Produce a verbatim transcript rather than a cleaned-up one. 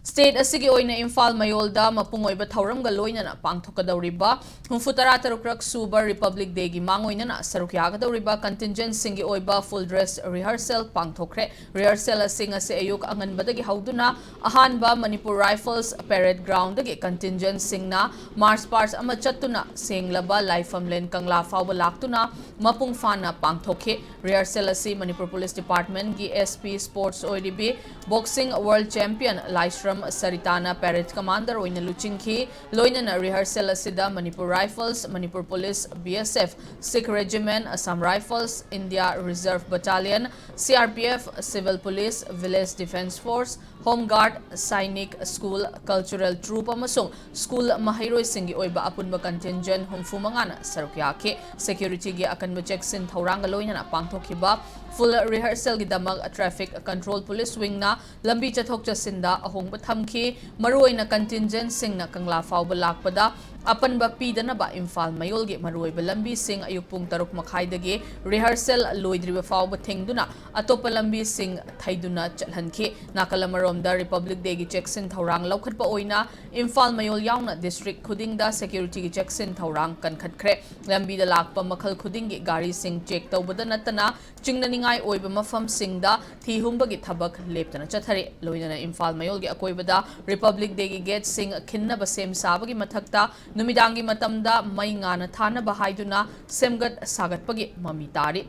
State ꯑꯁꯤꯒꯤ ꯑꯣꯏꯅ ꯏꯝꯐꯥꯜ ꯃꯌꯣꯜꯗ ꯃꯄꯨꯡ ꯑꯣꯏꯕ ꯊꯧꯔꯝꯒ ꯂꯣꯏꯅꯅ ꯄꯥꯡꯊꯣꯛꯀꯗꯧꯔꯤꯕ ꯍꯨꯝꯐꯨ ꯇꯔꯥ ꯇꯔꯨꯛ ꯁꯨꯕ Republic Day ꯒꯤ ꯃꯥꯡ ꯑꯣꯏꯅꯅ ꯁꯔꯨꯛ ꯌꯥꯒꯗꯧꯔꯤꯕ contingent ꯁꯤꯡꯒꯤ ꯑꯣꯏꯕ full dress rehearsal ꯄꯥꯡꯊꯣꯛꯈ꯭ꯔꯦ꯫ Rehearsal ꯑꯁꯤ ꯉꯁꯤ ꯑꯌꯨꯛ ꯑꯉꯟꯕꯗꯒꯤ ꯍꯧꯗꯨꯅ ꯑꯍꯥꯟꯕ Manipur Rifles Parade Ground ꯗꯒꯤ contingent ꯁꯤꯡꯅ march past ꯑꯃ ꯆꯠꯇꯨꯅ ꯁꯦꯡꯂꯕ ꯂꯥꯏꯐꯝꯂꯦꯟ ꯀꯪꯂꯥ ꯐꯥꯎꯕ ꯂꯥꯛꯇꯨꯅ ꯃꯄꯨꯡ ꯐꯥꯅ ꯄꯥꯡꯊꯣꯛꯈꯤ꯫ Rehearsal ꯑꯁꯤ Manipur Police Department ꯒꯤ S P Sports ꯑꯣꯏꯔꯤꯕꯤ boxing world champion ꯂꯥꯏꯁ꯭ꯔꯝ ꯁꯔꯤꯇꯥꯅ parade commander ꯑꯣꯏꯅ ꯂꯨꯆꯤꯡꯈꯤ꯫ ꯂꯣꯏꯅꯅ rehearsal ꯑꯁꯤꯗ Manipur Rifles, Manipur Police, B S F, Sikh Regiment, Assam Rifles, India Reserve Battalion, C R P F, Civil Police, Village Defence Force, Home Guard, Sainik School, Cultural Troupe ꯑꯃꯁꯨꯡ school ꯃꯍꯩꯔꯣꯏꯁꯤꯡꯒꯤ ꯑꯣꯏꯕ ꯑꯄꯨꯟꯕ contingent ꯍꯨꯝꯐꯨ ꯃꯉꯥꯅ ꯁꯔꯨꯛ ꯌꯥꯈꯤ꯫ Security ꯒꯤ ꯑꯀꯟꯕ ꯆꯦꯛꯁꯤꯟ ꯊꯧꯔꯥꯡꯒ ꯂꯣꯏꯅꯅ ꯄꯥꯡꯊꯣꯛꯈꯤꯕ full rehearsal ꯒꯤꯗꯃꯛ Traffic Control Police Wing ꯅ ꯂꯝꯕꯤ ꯆꯠꯊꯣꯛ ꯆꯠꯁꯤꯟꯗ ꯑꯍꯣꯡꯕ ꯊꯝꯈꯤ꯫ ꯃꯔꯨꯑꯣꯏꯅ contingent ꯁꯤꯡꯅ ꯀꯪꯂꯥ ꯐꯥꯎꯕ ꯂꯥꯛꯄꯗ ꯑꯄꯟꯕ ꯄꯤꯗꯅꯕ ꯏꯝꯐꯥꯜ ꯃꯌꯣꯜꯒꯤ ꯃꯔꯨꯑꯣꯏꯕ ꯂꯝꯕꯤꯁꯤꯡ ꯑꯌꯨꯛ ꯄꯨꯡ ꯇꯔꯨꯛ ꯃꯈꯥꯏꯗꯒꯤ rehearsal ꯂꯣꯏꯗ꯭ꯔꯤꯕ ꯐꯥꯎꯕ ꯊꯤꯡꯗꯨꯅ ꯑꯇꯣꯞꯄ ꯂꯝꯕꯤꯁꯤꯡ ꯊꯩꯗꯨꯅ ꯆꯠꯍꯟꯈꯤ꯫ ꯅꯥꯀꯜ ꯑꯃꯔꯣꯝꯗ Republic Day ꯒꯤ ꯆꯦꯛꯁꯤꯟ ꯊꯧꯔꯥꯡ ꯂꯧꯈꯠꯄ ꯑꯣꯏꯅ ꯏꯝꯐꯥꯜ ꯃꯌꯣꯜ ꯌꯥꯎꯅ district ꯈꯨꯗꯤꯡꯗ security ꯒꯤ ꯆꯦꯛꯁꯤꯟ ꯊꯧꯔꯥꯡ ꯀꯟꯈꯠꯈ꯭ꯔꯦ꯫ ꯂꯝꯕꯤꯗ ꯂꯥꯛꯄ ꯃꯈꯜ ꯈꯨꯗꯤꯡꯒꯤ ꯒꯥꯔꯤꯁꯤꯡ check ꯇꯧꯕꯗ ꯅꯠꯇꯅ ꯆꯤꯡꯅꯅꯤꯡꯉꯥꯏ ꯑꯣꯏꯕ ꯃꯐꯝꯁꯤꯡꯗ ꯊꯤ ꯍꯨꯝꯕꯒꯤ ꯊꯕꯛ ꯂꯦꯞꯇꯅ ꯆꯠꯊꯔꯤ꯫ ꯂꯣꯏꯅꯅ ꯏꯝꯐꯥꯜ ꯃꯌꯣꯜꯒꯤ ꯑꯀꯣꯏꯕꯗ Republic Day ꯒꯤ gate ꯁꯤꯡ ꯈꯤꯟꯅꯕ ꯁꯦꯝ ꯁꯥꯕꯒꯤ ꯃꯊꯛꯇ ꯅꯨꯃꯤꯗꯥꯡꯒꯤ ꯃꯇꯝꯗ ꯃꯩ ꯉꯥꯟꯅ ꯊꯥꯅꯕ ꯍꯥꯏꯗꯨꯅ ꯁꯦꯝꯒꯠ ꯁꯥꯒꯠꯄꯒꯤ ꯃꯃꯤ ꯇꯥꯔꯤ꯫